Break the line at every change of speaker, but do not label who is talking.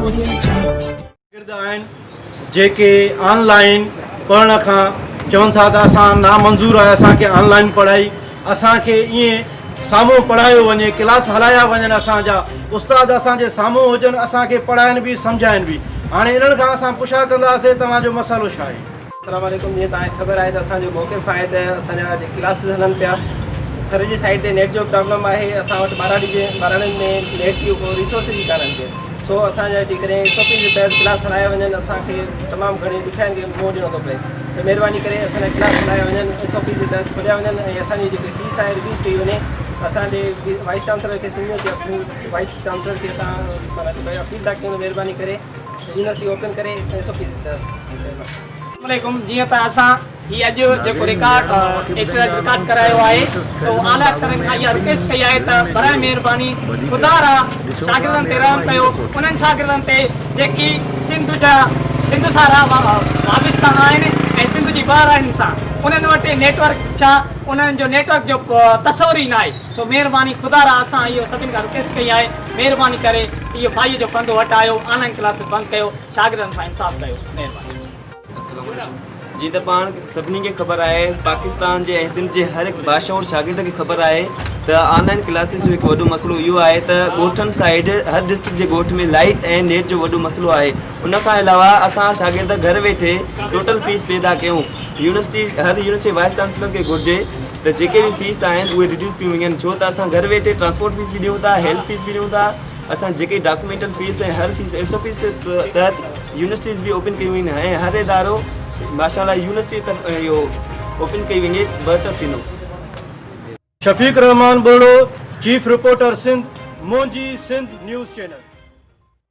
شاگرد آهن جيڪي آن لائين پڙهڻ کان چون ٿا ته اسان نامنظور آهي اسان کي آن لائين پڙهائي اسان کي ائين سامهون پڙهايو وڃي ڪلاس هلايا وڃن اسان جا استاد اسان جي سامهون هجن اسان کي پڙهائن به سمجهائن به هاڻي انهن کان اسان پڇا ڪنداسي توهان جو مسئلو ڇا آهي.
السلام عليڪم جيئن توهان کي خبر آهي ته اسان جو موقف آهي ته اسان جا جيڪي ڪلاسز هلن پيا ٿر جي سائيڊ تي نيٽ جو پرابلم آهي اسان وٽ ٻهراڙي جي ٻهراڙين ۾ نيٽ جي ڪو ريسورس ئي ڪانهن ڪي سو اسان جا جيڪڏهن ايس او پي جي تحت ڪلاس هلايا وڃن اسان کي تمام گهڻي ڏکيائين کي منهن ڏيڻو ٿو پئي ته مهرباني ڪري اسان جا ڪلاس هلايا وڃن ايس او پي جي تحت کوليا وڃن ۽ اسان جي جيڪي فيس آهي ريڊيوس ڪئي وڃي اسان جي وائيس چانسلر کي سنڌ يونيورسٽي وائيس چانسلر کي اسان معنيٰ اپيل ٿا ڪيون ته مهرباني ڪري يونيورسٽي اوپن ڪري ايس او پي جي تحت
السلام عليڪم جيئن ته اسان هي اڄ جيڪو رڪارڊ احتجاج رڪارڊ ڪرايو آهي سو اعليٰ افسرن کان اها رڪويسٽ ڪئي آهي ته براء مهرباني خدا را شاگردن تي رحم ڪيو انهن شاگردن تي جيڪي سنڌ جا سنڌ سان وابسته آهن ۽ سنڌ جي ٻهراڙين سان انهن وٽ نيٽ ورڪ ڇا انهن جو نيٽ ورڪ جو تصور ئي ناهي سو مهرباني خدا را اسان اهو سڀن کان رڪويسٽ ڪئي آهي مهرباني ڪري اهو ڦاهي جو ڦندو هٽايو آن لائن ڪلاسز بند ڪيو شاگردن سان انصاف ڪيو مهرباني.
السلام عليڪم جيئن ته پاڻ سڀني کي خبر آهي پاڪستان جي ۽ سنڌ جي هر هڪ باشعور شاگرد کي خبر آهي ته آن لائن ڪلاسز جو هڪ وڏو مسئلو اهو آهي ته ڳوٺن سائيڊ هر ڊسٽرڪٽ جي ڳوٺ ۾ لائيٽ ۽ نيٽ جو وڏو مسئلو آهي ان کان علاوه اسان شاگرد گهر ويٺي ٽوٽل فيس پي ٿا ڪيون يونيورسٽي هر يونيورسٽي وائيس چانسلر کي گهرجي ته جيڪي به فيس آهن اهي ريڊيوس ڪيون وڃن ڇو ته اسان گهر ويٺي ٽرانسپورٽ فيس به ڏيون ٿا هيلٿ فيس به ڏيون ٿا اسان جيڪي ڊاڪيومينٽل فيس ۽ هر فيس ايس او پيز تحت يونيورسٽيز به اوپن ڪيون ويون آهن ۽ هر ادارو ماشاء الله يونيورسٽي طرف اهو اوپن ڪئي وڃي بهتر ٿيندو.
شفيق الرحمان ٻرڙو، چيف رپورٽر سنڌ، منهنجي سنڌ نيوز چينل.